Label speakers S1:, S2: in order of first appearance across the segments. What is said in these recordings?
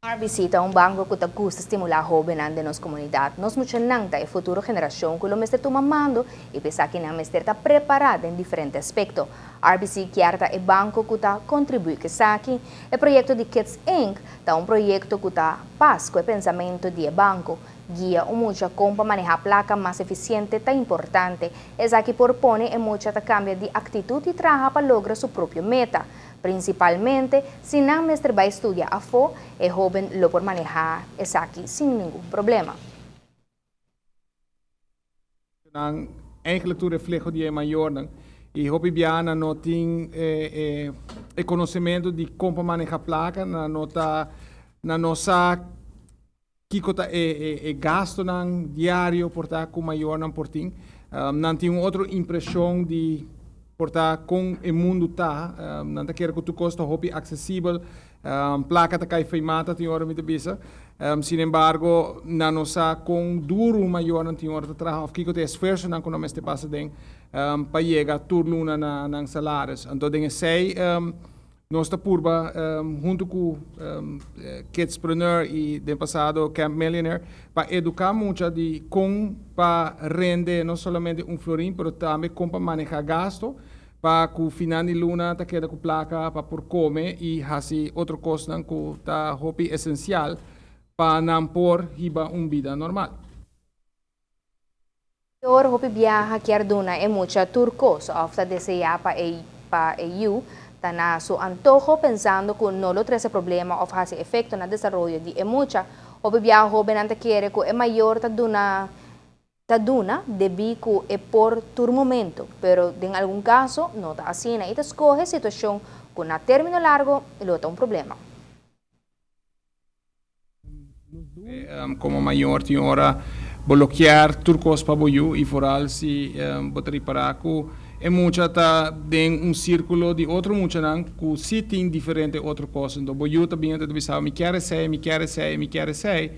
S1: RBC ta un banco cu ta gusta stimula hobennan den nos comunidad. Nos muchanan ta e futuro generacion cu lo mester tuma mando y p'esaki nan mester ta prepara den diferente aspecto. RBC kier ta e banco cu ta contribui cu esaki. E proyecto di Kids Inc. Ta un proyecto cu ta pas cu e pensamento di e banco. Guia un mucha con pa maneha placa mas eficiente ta importante. Esaki por pone e mucha ta cambia di actitud y traha pa logra su propio meta. Principalmente, si nan mester bay studia afo, e hoben lo por maneha esaki sin ningun problema.
S2: Nan eigenlijk tur refleho di e mayornan y hopi biaha nan no tin e conocemento di con pa maneha placa, nan no ta nan no sa kico ta e gastonan diario por ta cu mayornan por tin. Nan tin un otro impresion di por ta con e mundo ta, nan ta kere cu tur cos ta hopi accesibel, placa ta cay fey mata tin ora mi ta bisa. Sin embargo, nan no sa con duro mayornan tin ora ta traha of kico ta e esfuerzonan cu nan mester pasa den pa yega tur luna na nan salaris. Anto den esey nos ta purba hunto cu Kidspreneur y den pasado Camp Millionaire pa educa mucha di con pa rende no solamente un florin pero tambe con pa maneha gasto pa cu final di luna ta keda cu placa pa por come y haci otro cosnan cu ta hopi esencial pa nan por hiba un bida normal.
S1: Mayor hopi biaha kier duna e mucha tur cos of ta desea pa e yiu ta na su antoho, pensando cu no lo trece problema of haci efecto na desaroyo di e mucha. Hopi biaha hobennan ta kere cu e mayor ta duna debi cu e por tur momento, pero den algun caso no ta asina y ta scoge situacion cu na termino largo lo ta un problema.
S2: Como mayor tin ora bo lo kier tur cos pa bo yiu y vooral si bo ta ripara cu e mucha ta den un circulo di otro muchanan cu si tin diferente otro cos. Anto bo yiu ta bin ta bisa: "Mi kier esey, mi kier esey, mi kier esey",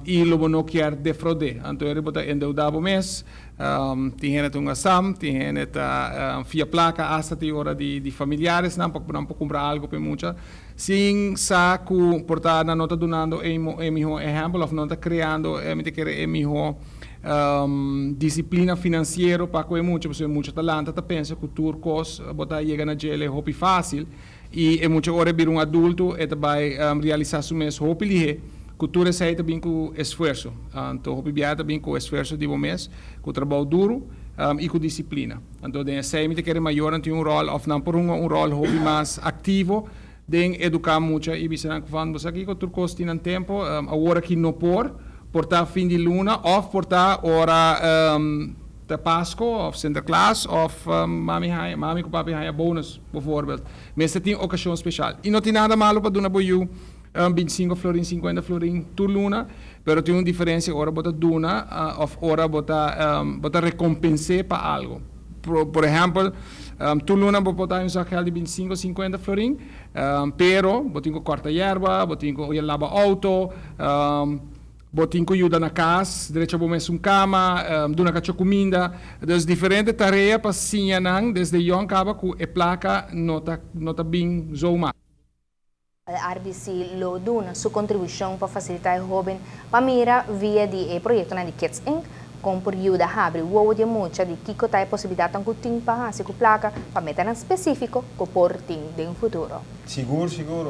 S2: y lo bo no kier defraud'e. Anto ey bo ta endeuda bo mes, tin hende ta hunga sam, tin hende ta fia placa hasta tin ora di familiaresnan pa nan por cumpra algo pa e mucha, sin sa cu por ta nan no ta dunando e miho ehempel of no ta creando mi ta kere e miho disciplina financiero pa cu e mucha, pasobra e mucha ta lanta ta pensa cu tur cos bo ta yega na djele hopi facil y e mucha ora e bira un adulto e ta bay realisa su mes hopi lihe cu tur esey ta bin cu esfuerso. Anto hopi biaha ta bin cu esfuerso di bo mes, cu trabou duro y cu disciplina. Anto den esey mi ta kere mayornan tin un rol of nan por hunga un rol hopi mas activo den educa mucha y bisa nan van: "Bo sa kico, tur cos tin nan tempo, awor aki no por, por ta fin di luna of por ta ora ta Pasco of Sinterklaas of mami cu papi haya bonus bijvoorbeeld." Mester tin ocasion special. Y no tin nada malo pa duna bo yiu 25 florin, 50 florin tur luna, pero tin un diferencia ora bo ta duna of ora bo ta recompens'e pa algo. Por ehempel, tur luna bo por ta un zakgeld di 25, 50 florin, pero bo tin cu corta yerba, bo tin cu laba auto, bo tin cu yuda na cas, drecha bo mes un cama, duna cacho cuminda. Dus diferente tarea pa siña nan desde jong caba cu e placa no ta bin zomaar.
S1: RBC lo duna su contribucion pa facilita e hoben pa mira via di e proyecto di Kids Inc. Con por yuda habri wowo di mucha di kico ta e posibilidad cu tin pa haci cu placa pa meta specifico cu por tin den futuro.
S3: Sigur, sigur.